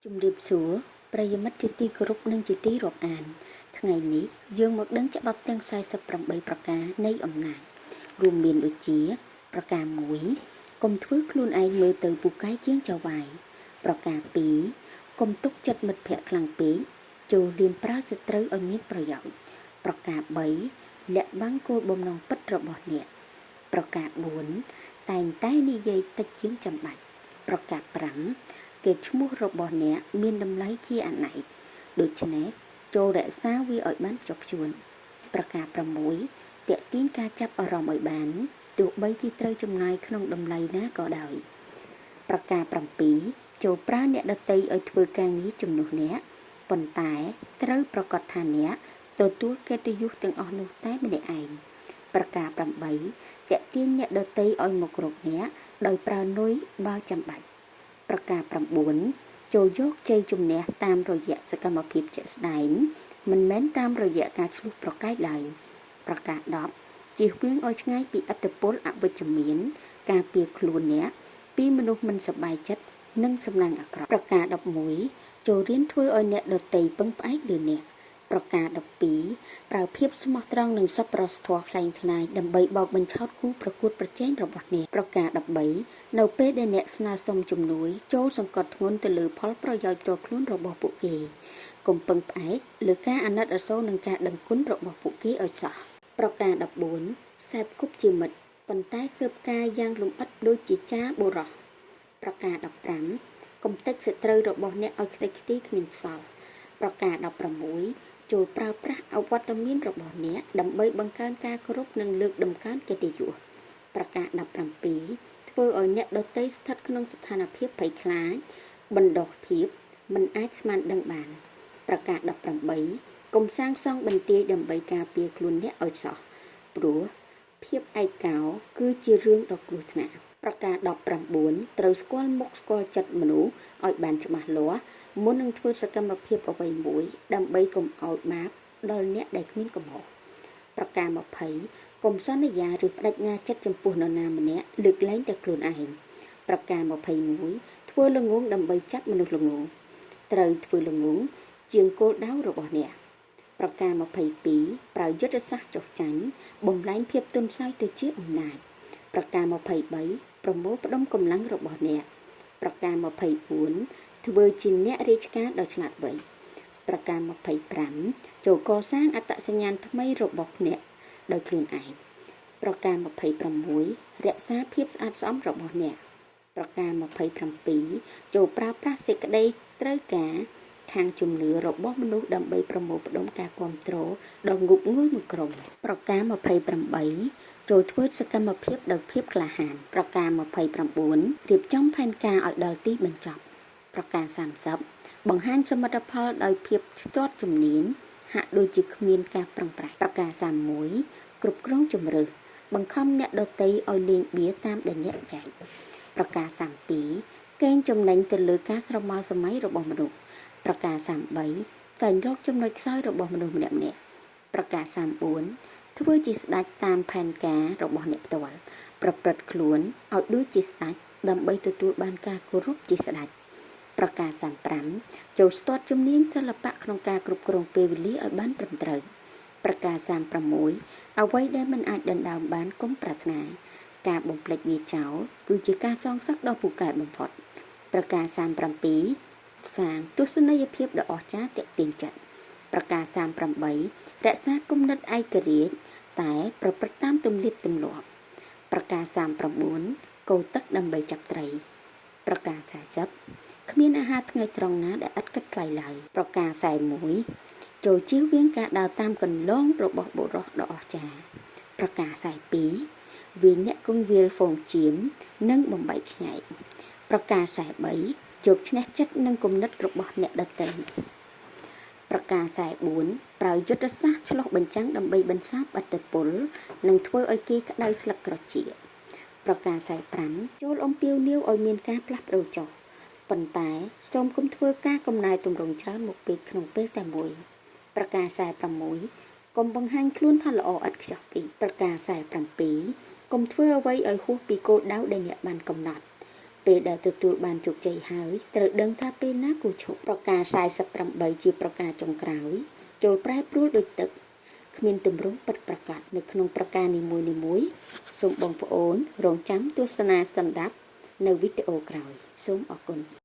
ជំរាបសួរប្រិយមិត្តជាទីគោរពនិងជាទីរាប់អានថ្ងៃនេះយើងមកដឹងច្បាប់ទាំង48ប្រការនៃអំណាចរួមមានដូចជាប្រការ1កុំធ្វើខ្លួនឯងមើលទៅពូកែជាងចៅហ្វាយប្រការ2កុំទុកចិត្តមិត្តភ័ក្តិខ្លាំងពេកចូលរៀនប្រើសត្រូវឲ្យមានប្រយោជន៍ប្រការ3លាក់បាំងគោលបំណងពិតរបស់អ្នកប្រការ4តែងតែនិយាយតិចជាងចាំបាច់ប្រការ5កេរ្តិ៍ឈ្មោះរបស់អ្នកមានតម្លៃជាអនេកដូច្នេះចូលរក្សាវាឲ្យបានខ្ជាប់ខ្ជួនប្រការ6ទាក់ទាញការចាប់អារម្មណ៍ឲ្យបានទោះបីជាត្រូវចំណាយក្នុងតម្លៃណាក៏ដោយប្រការ7ចូលប្រើអ្នកដទៃឲ្យធ្វើការងារជំនួសអ្នកប៉ុន្តែត្រូវប្រកាសថាអ្នកទទួលកិត្តិយសទាំងអស់នោះតែម្នាក់ឯងប្រការ8ទាក់ទាញអ្នកដទៃឲ្យមករកអ្នកដោយប្រើនុយបើចាំបាច់ប្រការ9ចូលយកជ័យជំនះតាមរយៈសកម្មភាពជាក់ស្ដែងមិនមែនតាមរយៈការឆ្លោះប្រកែកឡើយប្រការ10ជៀសវាងឲ្យឆ្ងាយពីឥទ្ធិពលអវិជ្ជមានការពារខ្លួនអ្នកពីមនុស្សមិនសប្បាយចិត្តនិងសំណាងអាក្រក់ប្រការ11ចូលរៀនធ្វើឲ្យអ្នកដទៃពឹងផ្អែកលើអ្នកប្រការ12ប្រើភាពស្មោះត្រង់និងសប្បុរសធម៌ក្លែងក្លាយដើម្បីបោកបញ្ឆោតគូប្រកួតប្រជែងរបស់អ្នកប្រការ13នៅពេលដែលអ្នកស្នើសុំជំនួយចូលសង្កត់ធ្ងន់ទៅលើផលប្រយោជន៍ផ្ទាល់ខ្លួនរបស់ពួកគេកុំពឹងផ្អែកលើការអាណិតអាសូរនិងការដឹងគុណរបស់ពួកគេឲ្យសោះប្រការ14សេពគប់ជាមិត្តប៉ុន្តែស៊ើបការយ៉ាងលម្អិតដូចជាចាបុរសប្រការ15កុំតិចសត្រូវរបស់អ្នកឲ្យខ្ទេចខ្ទីគ្មានខ្សោប្រការ16ចូលប្រើប្រាស់អវត្តមានរបស់អ្នកដើម្បីបង្កើនការគោរពនិងលើកតម្កើងកិត្តិយសប្រការ17ធ្វើឲ្យអ្នកដទៃស្ថិតក្នុងស្ថានភាពភ័យខ្លាចបណ្ដោះភាពមិនអាចស្មានដឹងបានប្រការ18កុំសាងសង់បន្ទាយដើម្បីការពារខ្លួនអ្នកឲ្យសោះព្រោះភាពឯកោគឺជារឿងដ៏គ្រោះថ្នាក់ប្រការ19ត្រូវស្គាល់មុខស្គាល់ចិត្តមនុស្សឲ្យបានច្បាស់លាស់មុននឹងធ្វើសកម្មភាពអ្វីមួយដើម្បីកុំឲ្យបាបដល់អ្នកដែលគ្មានកំហុសប្រការ20កុំសន្យាឬប្តេជ្ញាចិត្តចំពោះនរណាម្នាក់លើកលែងតែខ្លួនឯងប្រការ21ធ្វើល្ងងដើម្បីចាប់មនុស្សល្ងងត្រូវធ្វើល្ងងជាងគោលដៅរបស់អ្នកប្រការ22ប្រើយុទ្ធសាស្ត្រចុះចាញ់បំលែងភាពទន់ខ្សោយទៅជាអំណាចប្រការ23ប្រមូលផ្ដុំកម្លាំងរបស់អ្នកប្រការ24ធ្វើជាអ្នករាជការដ៏ឆ្លាតវៃប្រការ25ចូលកសាងអត្តសញ្ញាណថ្មីរបស់អ្នកដោយខ្លួនឯងប្រការ26រក្សាភាពស្អាតស្អំរបស់អ្នកប្រការ27ចូលប្រើប្រាស់សេចក្តីត្រូវការខាងជំនឿរបស់មនុស្សដើម្បីប្រមូលផ្ដុំការគ្រប់គ្រងដ៏ងប់ងល់មួយក្រុមប្រការ28ចូលធ្វើសកម្មភាពដោយភាពក្លាហានប្រការ29រៀបចំផែនការឲ្យដល់ទីបញ្ចប់ប្រការ30បង្ហាញសមិទ្ធផលដោយភាពស្ទាត់ជំនាញហាក់ដូចជាគ្មានការប្រឹងប្រែងប្រការ31គ្រប់គ្រងជំរើសបង្ខំអ្នកដទៃឲ្យលេងបៀតាមដែលអ្នកចែកប្រការ32កេងចំណេញទៅលើការស្រមើស្រមៃរបស់មនុស្សប្រការ33ស្វែងរកចំណុចខ្សោយរបស់មនុស្សម្នាក់ៗប្រការ34ធ្វើជាស្ដេចតាមផែនការរបស់អ្នកផ្ទាល់ប្រព្រឹត្តខ្លួនឲ្យដូចជាស្ដេចដើម្បីទទួលបានការគោរពជាស្ដេចប្រការ35ចូលស្ទាត់ជំនាញសិល្បៈក្នុងការគ្រប់គ្រងពេលវេលាឲ្យបានត្រឹមត្រូវប្រការ36អ្វីដែលមិនអាចដណ្ដើមបានកុំប្រាថ្នាការបំភ្លេចវាចោលគឺជាការសងសឹកដ៏ពូកែបំផុតប្រការ37សាងទស្សនីយភាពដ៏អស្ចារ្យទាក់ទាញចិត្តប្រការ38រក្សាគំនិតឯករាជ្យតែប្រព្រឹត្តតាមទំនៀមទម្លាប់ប្រការ39កូរទឹកដើម្បីចាប់ត្រីប្រការ40គ្មានអាហារថ្ងៃត្រង់ណាដែលឥតគិតថ្លៃឡើយប្រការ41ចូលជៀសវាងការដើរតាមកន្លងរបស់បុរសដ៏អស្ចារ្យប្រការ42វាអ្នកគង្វាលហ្វូងជៀមនិងបំបែកខ្ញែកប្រការ43យកឈ្នះចិត្តនិងគំនិតរបស់អ្នកដទៃប្រការ44ប្រើយុទ្ធសាស្ត្រឆ្លុះបញ្ចាំងដើម្បីបន្សាបឥទ្ធិពលនិងធ្វើឲ្យគេក្តៅស្លឹកត្រចៀកប្រការ45ចូលអំពាវនាវឲ្យមានការផ្លាស់ប្ដូរចុះប៉ុន្តែសូមកុំធ្វើការកំណែទម្រង់ច្រើនមកពេកក្នុងពេលតែមួយប្រការ46កុំបង្ហាញខ្លួនថាល្អឥតខ្ចោះពេកប្រការ47កុំធ្វើអ្វីឲ្យហួសពីគោលដៅដែលអ្នកបានកំណត់ ពេលដែលទទួលបានជោគជ័យហើយត្រូវដឹងថាពេលណាគួរឈប់ប្រការ48ជាប្រការចុងក្រោយចូលប្រែប្រួលដូចទឹកគ្មានទម្រង់ពិតប្រាកដនៅក្នុងប្រការនីមួយៗសូមបងប្អូនរងចាំទស្សនាស្ដាប់នៅវីដេអូក្រោយសូមអរគុណ។